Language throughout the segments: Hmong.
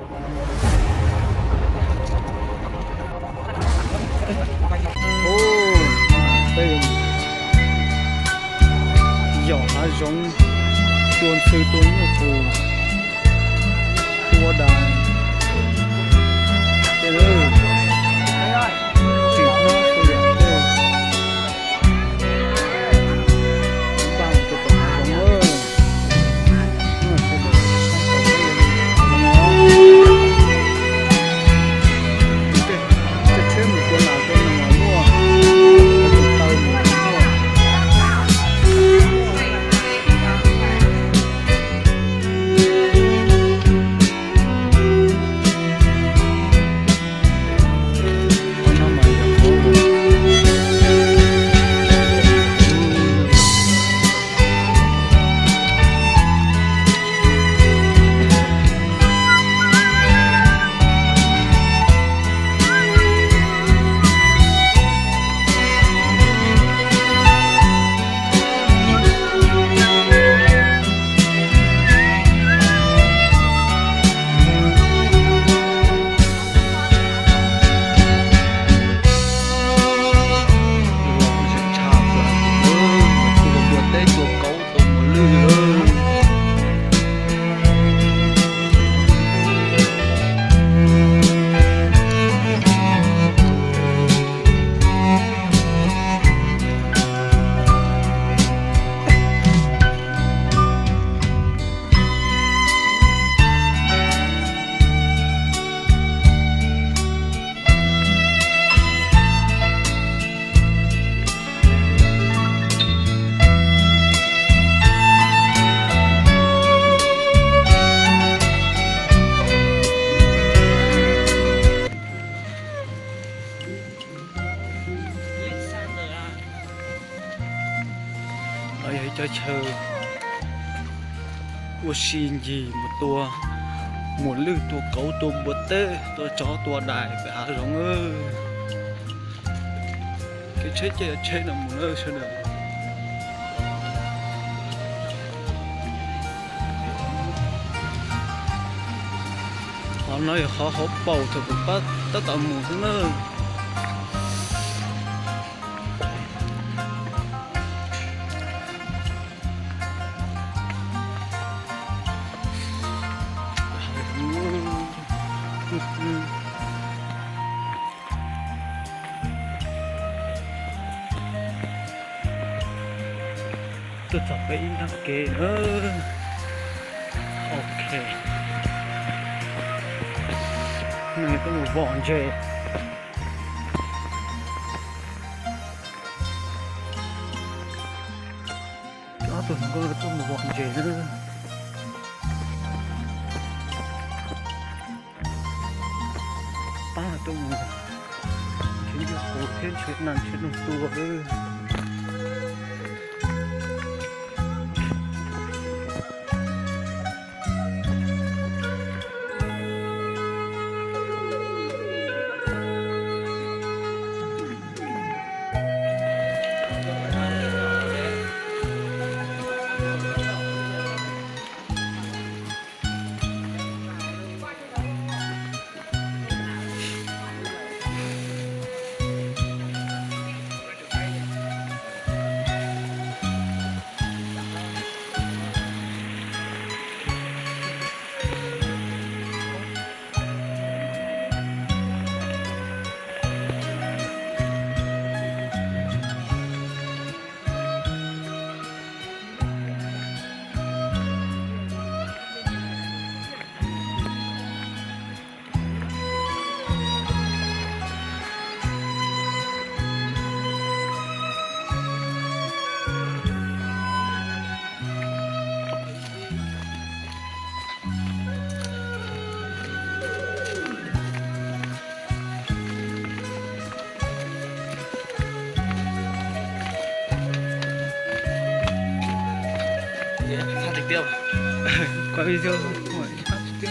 Ub, peb yos hav zoov, tua ntxhw tua nyuj qus, tua dais, tej lawm, tsis hlob txhua yam tej. Npaj mus rau tom hav zoov lawm. Tej tsheb mus tua nas tua noog los muaj, tus taw mus los muaj. Qhov no mas yog qhov uas Los zeem tshaj plaws, mus tua npua teb tua kauv tua npua lwj. Yog ib cov chaw ua si ncig mus tua npua lwj tua kauv tua npua teb tua tsov tua dais pem hav zoov. Kev tsheb caij tsheb no mus na sawv daws. Qhov no yog qhov hauv paus thaum kuv pab tab tom mus xwb na. Tuaj txog peb ib nrab kev na. Ok. Neeg tuaj mus vom ntses. Ob tug hluas nkauj tuaj mus vom ntses na. Pab tuaj mus nrhiav nyuj qus thiab nrhiav nas nrhiav noog tua. Phát trực tiếp. Quay video, quay phát trực tiếp.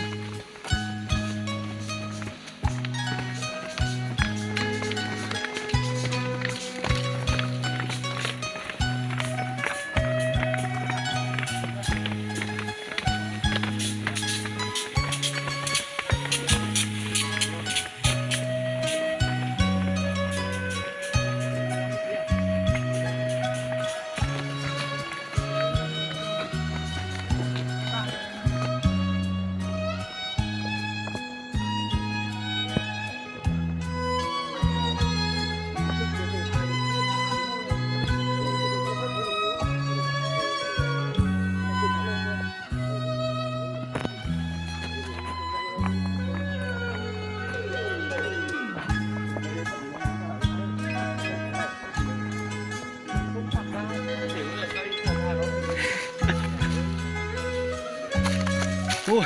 Ui,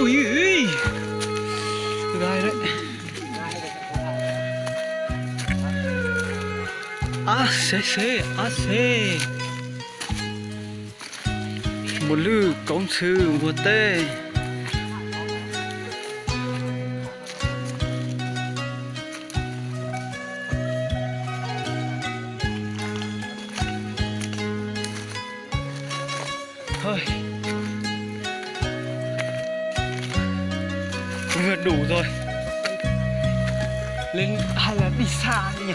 ui, ui. Ab xeb xeb, ab xeb. Mus lwj kauv ntxhw npua teb. Hơi, vừa đủ rồi. Lên hay là đi xa đi nhỉ?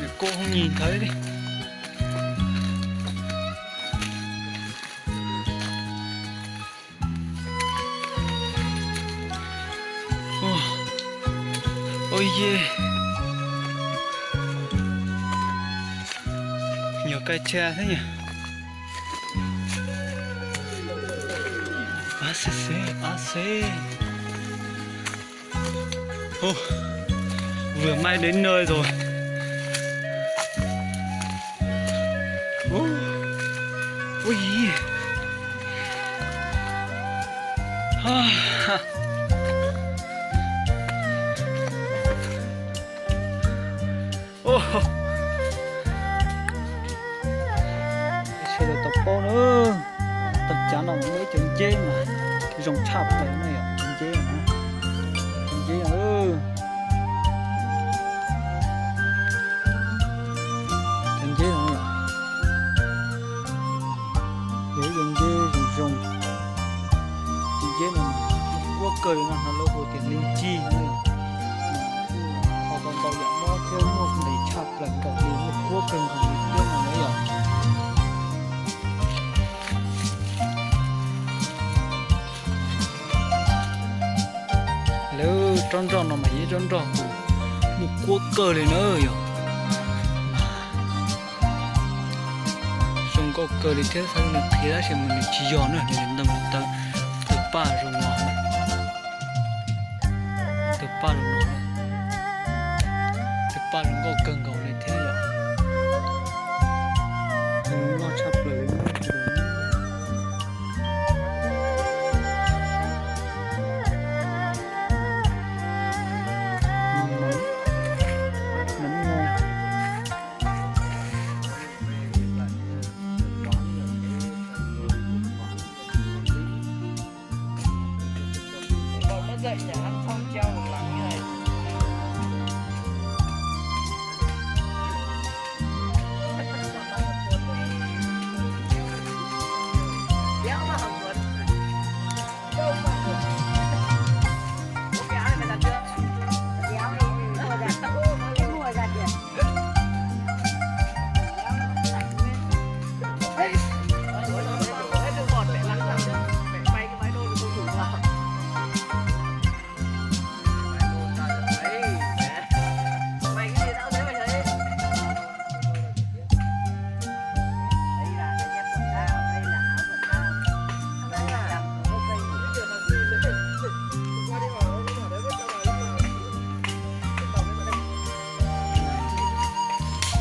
Để cô không nhìn thấy đi. Ôi, ôi ye. Nhiều cây tre thế nhỉ? Á xê xê, á xê. Ồ, vừa may đến nơi rồi. Ôi, ôi. Ah. Ôi. Sawv daws tau paub na, tau cav no muaj ib cov nceb mas zoo tshaj plaws na yom, cov nceb no, cov nceb no, cov nceb no yom, yog ib cov nceb zoo zoo, cov nceb no mas muaj kuab kawg li no, lawv hu tias li ci no yom, kho tau ntau yam mob thiab muaj nqis tshaj plaws nkaus li, muaj kuab kawg nkaus li thiab no na yom. Lawv tsob nroj no mas yog ib tsob nroj uas muaj kuab kawg li na yom. Zoo nkauj kawg li thiab, xav nws qhiav tab sis mas nws tsis yog na, nws ntoo tawv, tawv paj zoo no, tawv paj zoo no, tawv paj zoo nkauj kawg nkaus li thiab yom. Nws loj tshaj plaws li.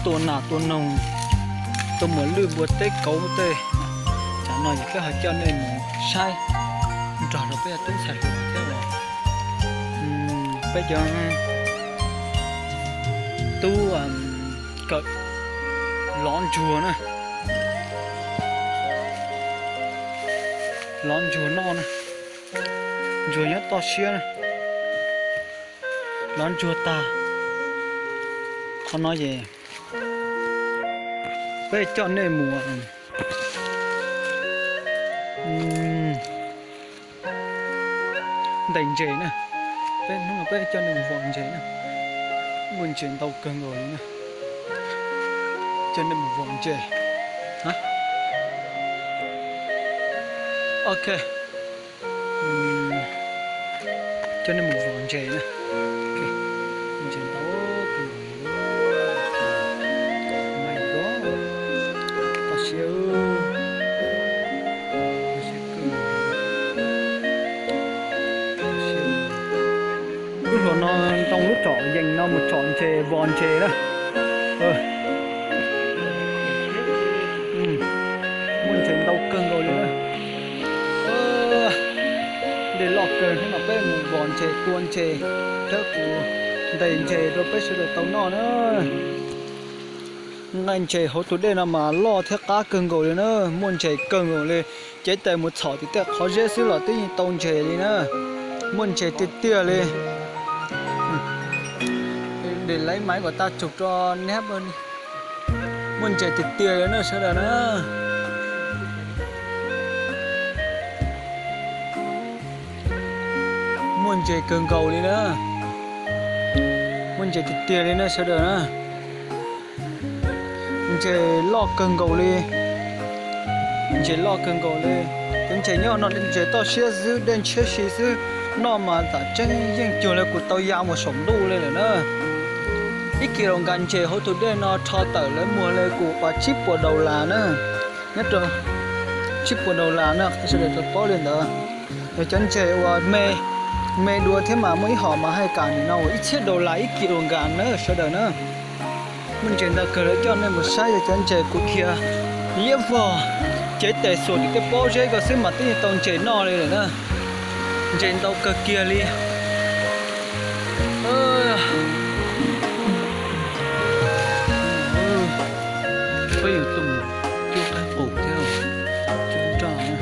Tua nas tua noog, tua muas lwj npua teb kauv tej. Tsam no yog peb ho coj nej mus saib nrog rau peb tub ntxhais hluas thiab os. Peb cov tub kawm lov ntsuag na, lov ntsuag noj na, ntsuag nyob toj siab na, lov ntsuag tag. Qhov no ces peb coj nej mus ntes ntses na, peb hnub no peb coj nej mus vom ntses na, muaj ntses ntau kawg nkaus li na, coj nej mus vom ntses. Ok. Coj nej mus vom ntses na. Ntses ntau kawg nkaus li. Toj siab, toj siab kawg. Wb hluas no ntoo lub tsom yees no mus tsom ntses vos ntses na. Kawg hnub no peb mus vos ntses tua ntses, thiab kuv ntes ntses rau peb sawv daws tau noj na. Nqaij ntses hauv tus dej no mas loj thiab qab kawg nkaus li na, muaj ntses kawg nkaus li. Cev tais mus txhom tim tej qhov zeb xwb los twb yeej tau ntses li na, muaj ntses tiag tiag li. Để lấy máy của ta chụp cho nép. Muaj ntses tiag tiag li na sawv daws na. Muaj ntses kawg nkaus li na. Muaj ntses tiag tiag li na sawv daws na. Ntses loj kawg nkaus li. Ntses loj kawg nkaus li. Cov ntses nyob no ntses toj siab xwb, dej ntshiab si xwb. Noj mas tam tseeb yeej cuag li kuv tau ya mus saum ntuj li lawm na. Ib kis los nkas ntses hauv tus dej no rho tawm lawv muag li kuv uas tsib puas daus las na. Nyob rau tsib puas daus las na, sawv daws tau paub li ntawd. Yog cov ntses uas me, me dua thiab mas muaj ib hom mas hais kam nim no uas ib txhiab daus las ib kis los nkas na sawv daws na. Muaj ntses ntau kawg, lawv coj nej mus saib, yog cov ntses kuv dhia liab vog, cev tes xuas tim tej pob zeb ko xwb mas twb yeej tau ntses noj li lawm na. Ntses ntau kawg kiag li. Peb yuav tuaj mus cuab qaib qus thiab, cuab nroj na.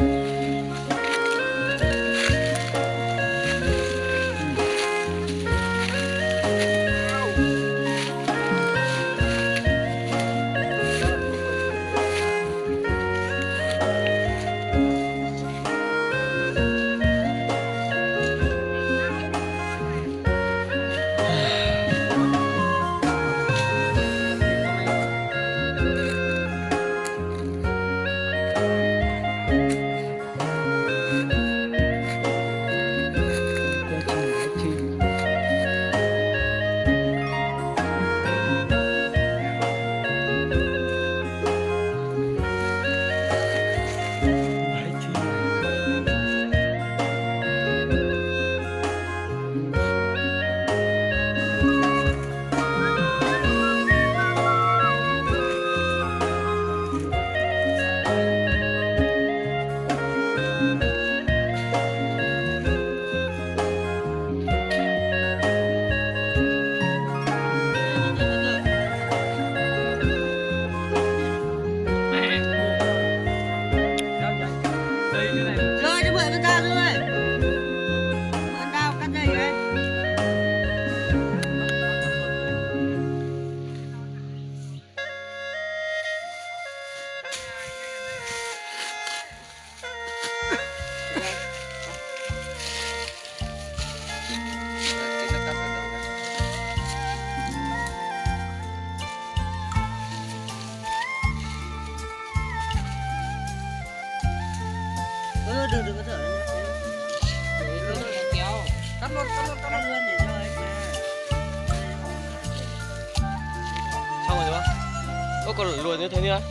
Ua koj luag nyob thaj niab.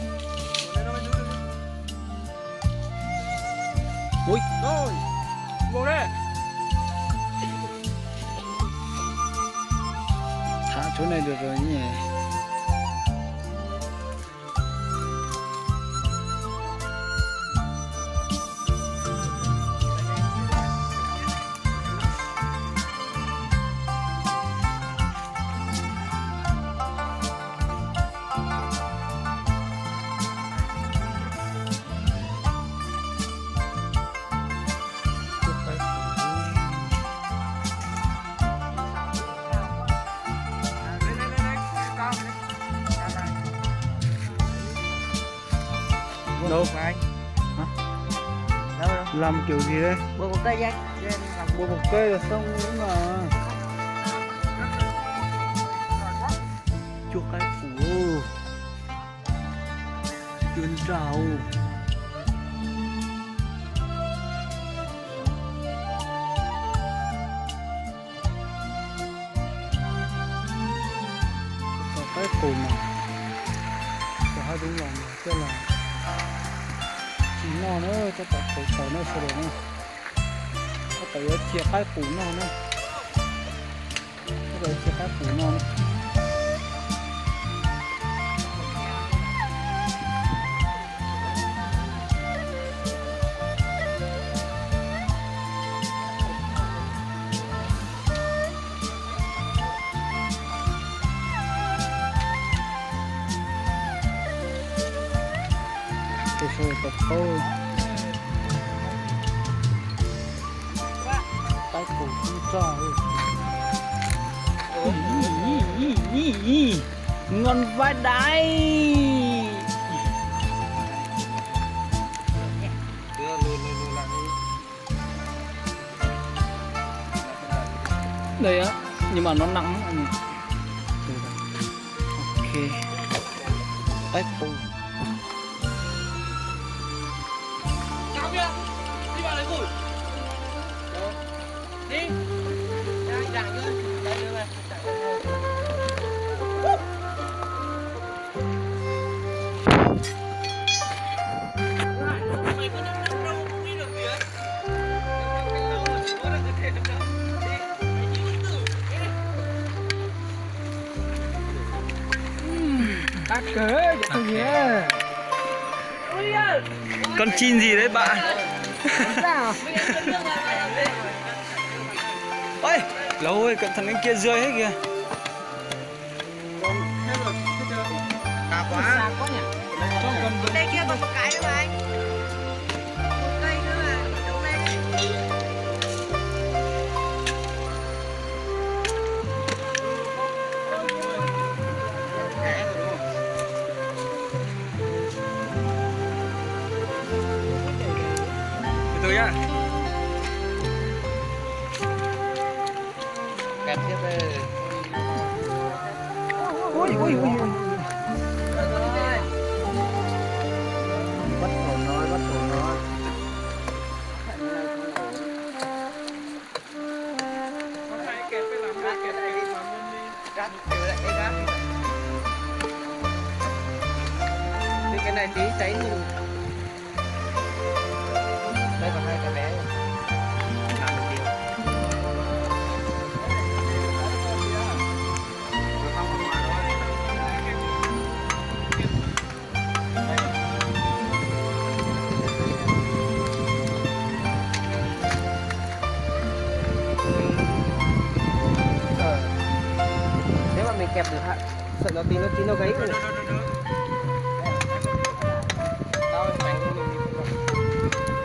Ui. Thả chỗ này được rồi nhỉ. Đâu? Hả? Đâu, đâu? Làm kiểu gì đây? Bùa bò cơi vậy. Bùa bò cơi là xong nữa mà. Chuột cái phủ. Chuột rau. Cov qaib qus no, cov hauv dub los no coj los tsis noj na, tab tom qus taws no sawv daws na. Tab tom yuav cia qaib qus noj na. Tab tom yuav cia qaib qus noj na. Ôh. Taib qus tub roj. Ngon vãi đái. Đây á, nhưng mà nó nặng lắm anh. Ok. Taib qus. Qab kawg cov phooj ywg. Con chim gì đấy bạn? Ôi, lẩu ơi, cẩn thận cái kia rơi hết kìa. Đây kia còn một cái nữa mà anh. Một cây nữa mà, đống này. Từ từ nhá. Kẹp tiếp đây. Ui, ui, ui, ui. Bắt cổ nó, bắt cổ nó. Cái này tí cháy rừng. Đây còn hai cái bé. Làm được điều. Ờ. Nếu mà mình kẹp được hả? Sợi nó tí, nó tí nó gãy.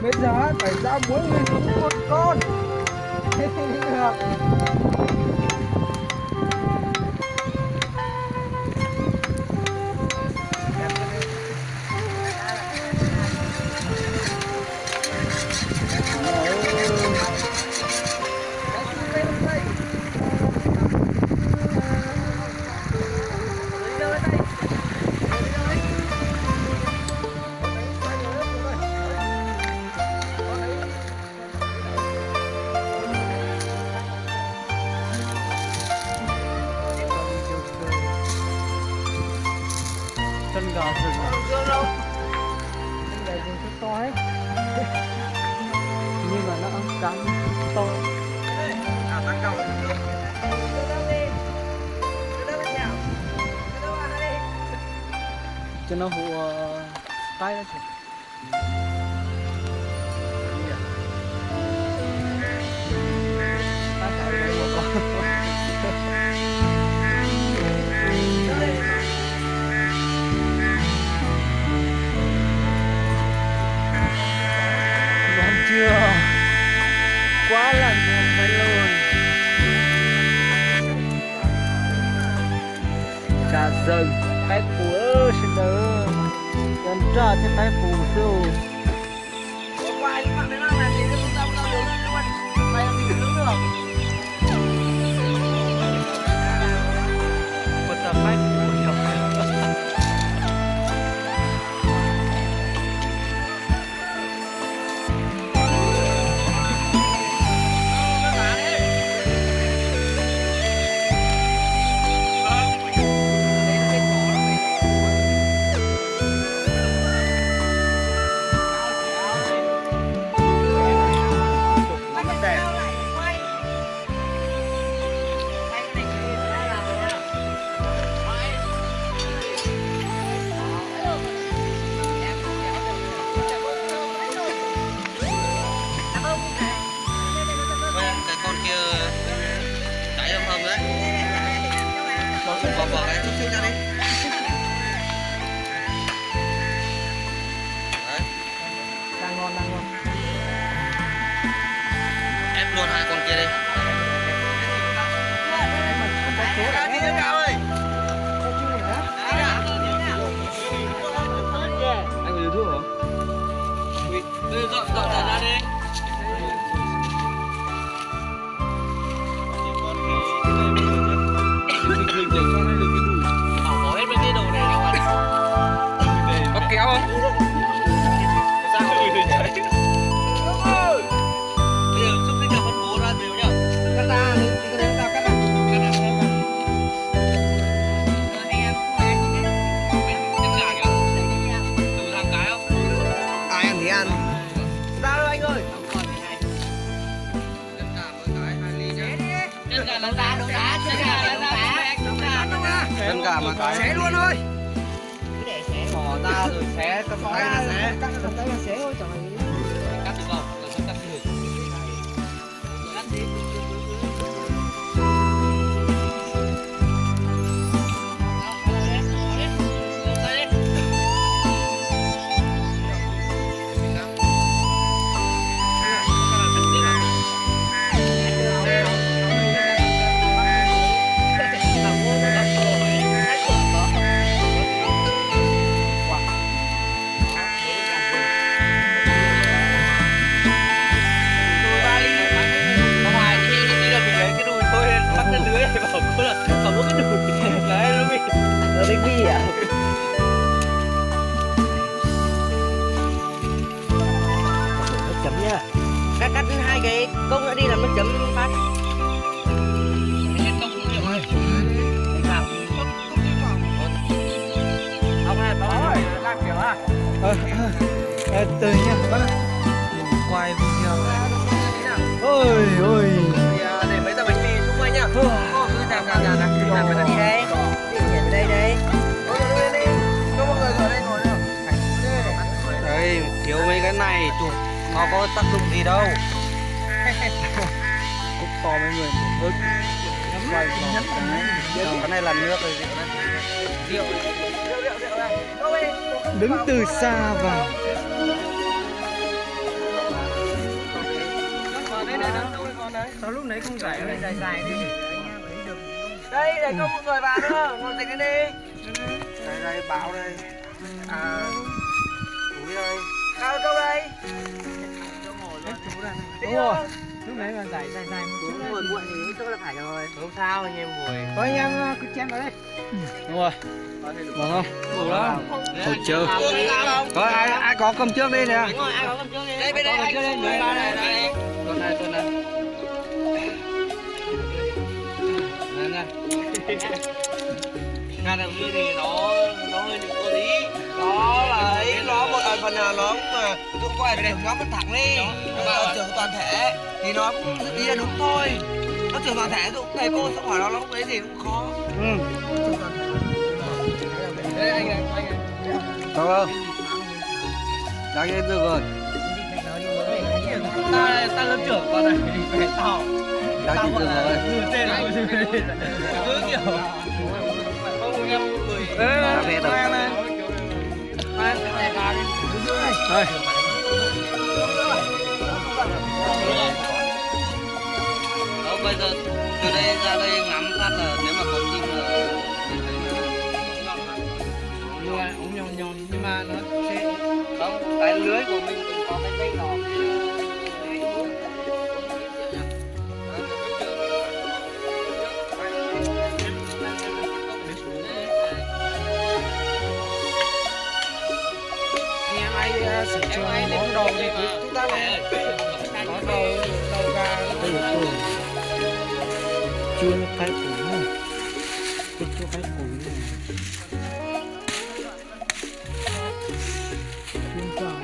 Bây giờ phải ra muối mình cũng một con. Thế thì được. Chân gà rừng à? Chân gà rừng to to ấy. Nhưng mà nó ăn cắn to. Cho nó hụt, ờ, tái đó. Ngon chưa? Quá là ngon phải luôn. Trà rừng, taib qus sawv daws. Cov nroj thiab taib qus xwb. Tuần hai con kia đi. Anh có YouTube không? Ui, dọn, dọn, dọn ra đi. Bỏ hết mấy cái đồ này ra ngoài. Có kéo không? Sao? Bây giờ xúc tích cho con bố ra đều nhá. Cắt ra, cắt ra, cắt ra. Cắt ra. Em gà kìa. Thử làm cái không? Ai ăn thì ăn. Sao đâu anh ơi? Chân gà là da, đấu đá, chân gà là đấu đá. Chân gà mà cái. Xé luôn thôi. Cứ để xé. Bỏ ra rồi xé, cắt ra xé. Cắt ra xé thôi, chẳng là gì. Cắt từ đầu, rồi cắt từ từ. Không hài, đi, đi, đi là mình lấy cái đùi thôi, bắt cái lưới, bảo cô là, bảo có cái đùi. Đấy, nó bị, nó bị bi à. Nó chấm nha. Cắt, cắt hai cái cốc nữa đi là nó chấm phát. Ông này, ông này, làm kiểu à? Ờ, ờ, ờ, từ nha bác. Mình quay video này. Ôi, ôi. Thì, à, để mấy tờ bánh mì xung quanh nhá. Ôi. Ôi, cứ làm, làm, làm, làm, làm, làm. Đi đây. Di chuyển về đây đây. Ôi, ôi, ôi, ôi. Cho mọi người ở đây ngồi nào. Đấy, thiếu mấy cái này, chủ, nó có tác dụng gì đâu. Cốc to mấy người. Ơ, quay cho cái này là nước rồi. Rượu. Rượu, rượu, rượu này. Đứng từ xa vào. Sao lúc nãy không giải, giải, giải đi. Đây, để cho mọi người vào nữa, ngồi dịch đi. Đây, đây, báo đây. À, túi đây. Khao câu đây. Đúng rồi. Lúc nãy mà giải, giải, giải một chút. Ngồi muộn thì hết chỗ là phải rồi. Không sao, anh em ngồi. Có anh em, cứ chen vào đây. Đúng rồi. Ngon không? Đủ lắm. Hỗ trợ. Có ai, ai có cơm trước đây nè. Đây, bên đây, anh. Tuần này, tuần này. Đây nha. Nga đầu tư thì nó, nó hơi được vô lý. Nó là ấy, nó một, à, phần nào nó cũng, à, ví dụ có ai trưởng nhóm bất thắng đi, nó là trưởng toàn thể thì nó cũng đi là đúng thôi. Nó trưởng toàn thể, ví dụ thầy cô không hỏi nó, nó cũng ấy thì cũng khó. Ừ. Trưởng toàn thể. Đây, anh này, anh này. Có không? Đáng yên dư rồi. Ta, ta lớp trưởng còn này phải tao. Đáng yên dư rồi. Tao còn là người trên rồi. Cứ kiểu không em người. Ê, cà phê rồi. Ê. Đó, bây giờ từ đây ra đây ngắm phát là nếu mà có chim là Ui, ống nhòm nhòm nhưng mà nó sẽ không, cái lưới của mình cũng có cái dây đỏ. Anh em ai, ờ, sửa trường món đồ thì cứ chúng ta làm. Có đầu, đầu gà. Đây là tôi. Chuối với cái củ nữa. Cái chuối cái củ này. Chuối sao?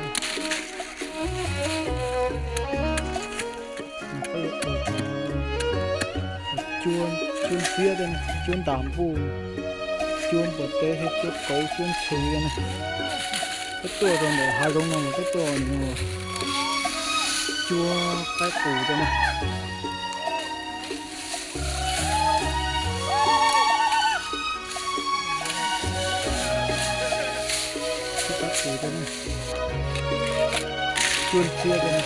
Cuab, cuab xiab thiab ne, cuab ntas npuj, cuab npua teb thiab cuab kauv cuab ntxhw thiab ne. Peb tuaj rau ntawm hav zoov no mas peb tuaj cuab qaib qus thiab ne. Cuab qaib qus thiab ne. Cuab ntxhw thiab ne.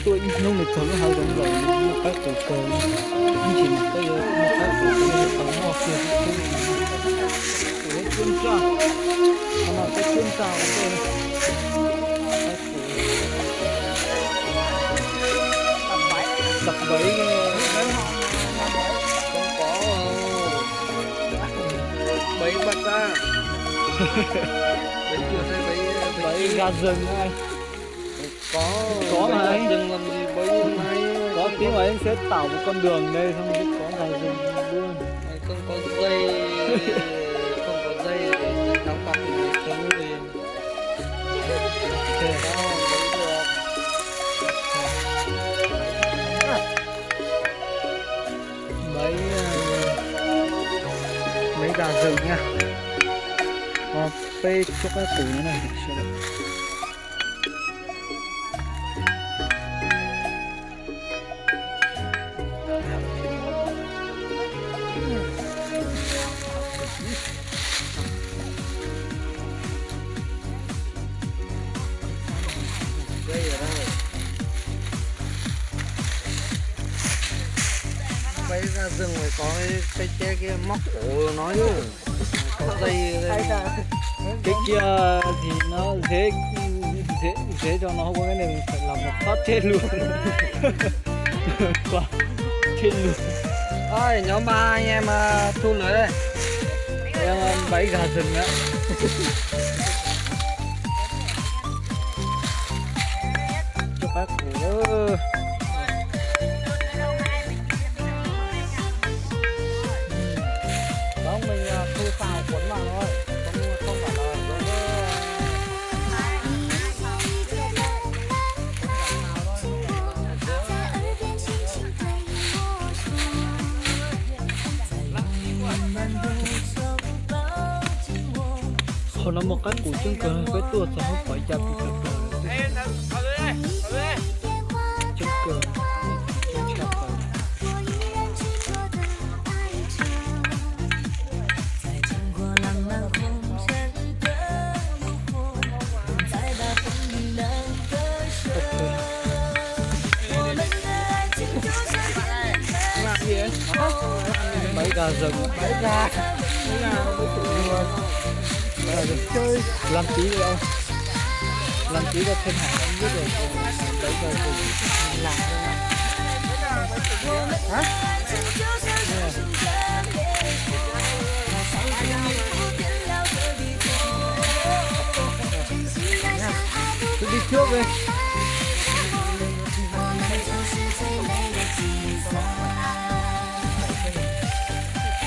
Tuaj ib hnub nws txog lub hav zoov lawm, muaj qaib qus kawg, ib ntsis mas peb yuav muaj qaib qus kawg, tau noj kiag xwb. Qus thiab cuab nraj, qhov no peb cuab nraj ua ntej. Qaib qus, tag npaim, npaim paj tsab, npaim gà rừng. Có mà. Có tiếng mà em sẽ tạo một con đường đây, xong rồi có gà rừng luôn. Không có dây, không có dây thì đóng cọc thì cứng thì. Ok. Đó, vẫn được. Mấy, ờ, mấy gà rừng nha. Ờ, peb cuab qaib qus no na. Peb ra rừng phải có cái, cái, cái móc cổ nó chứ. Có dây, dây. Cái kia thì nó dễ, dễ, dễ cho nó không có cái này, mình phải làm một phát chết luôn. Quá chết luôn. Ơi, nhóm ba anh em, à, thu lưới đây. Em, à, bảy gà rừng á. Cho các củ. Đó, mình, à, thu xào cuốn vào thôi. Không, không phải là Qhov no muaj qaib qus coob kawg, peb tuaj txog lub pov cas pis kawg kawg. Coob kawg, coob tshaj plaws. Bảy gà rừng, bảy gà. Bảy gà, bảy gà. Làm tí đi ông. Làm tí cho thêm hạt, không biết được. Bảy gà rừng. Làm. Hả? Tôi đi trước đây.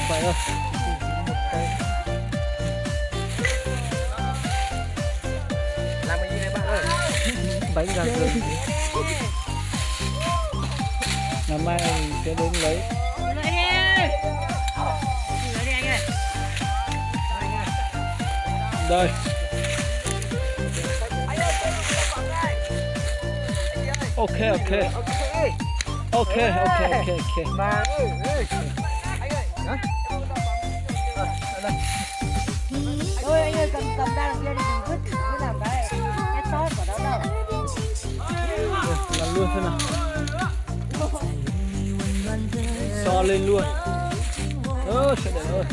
Phải không? Làm cái gì đây bạn ơi? Bánh gà rừng. Ngày mai mình sẽ đến lấy. Đây. Ok, ok. Ok, ok, ok, ok. Mà. Ôi, anh ơi, cầm, cầm dao đằng kia đi, đừng vứt, đừng làm cái, cái sót của nó đâu. Làm luôn xem nào. So lên luôn. Ơ, trời đất ơi.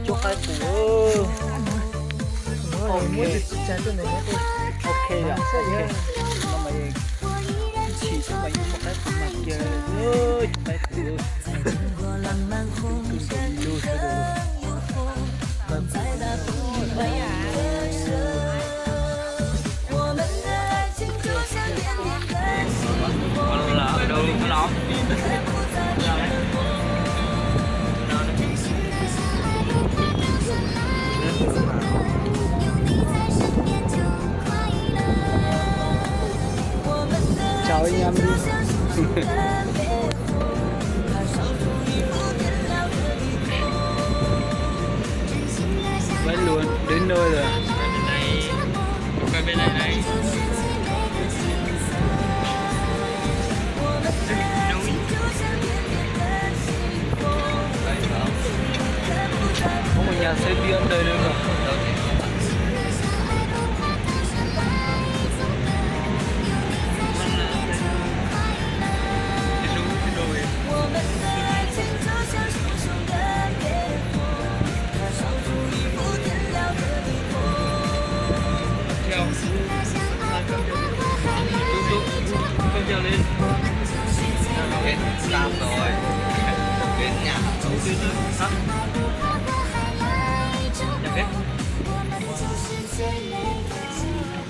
Cuab qaib qus. Ok. Ok rồi, ok. Nó mày chỉ cho mày một cái khuôn mặt kìa. Ơ, cuab qaib qus. Tôi đi luôn sao được. Chào anh em đi. Quay luôn đến nơi rồi. Quay bên này này. Có một nhà xe điện đây nữa kìa. Tam rồi. Cái nhà ở thứ tư hả? Nhà bếp.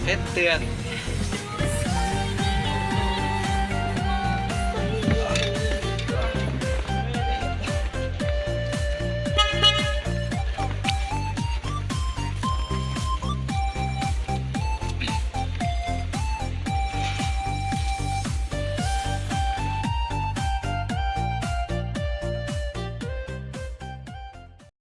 Hết tiền.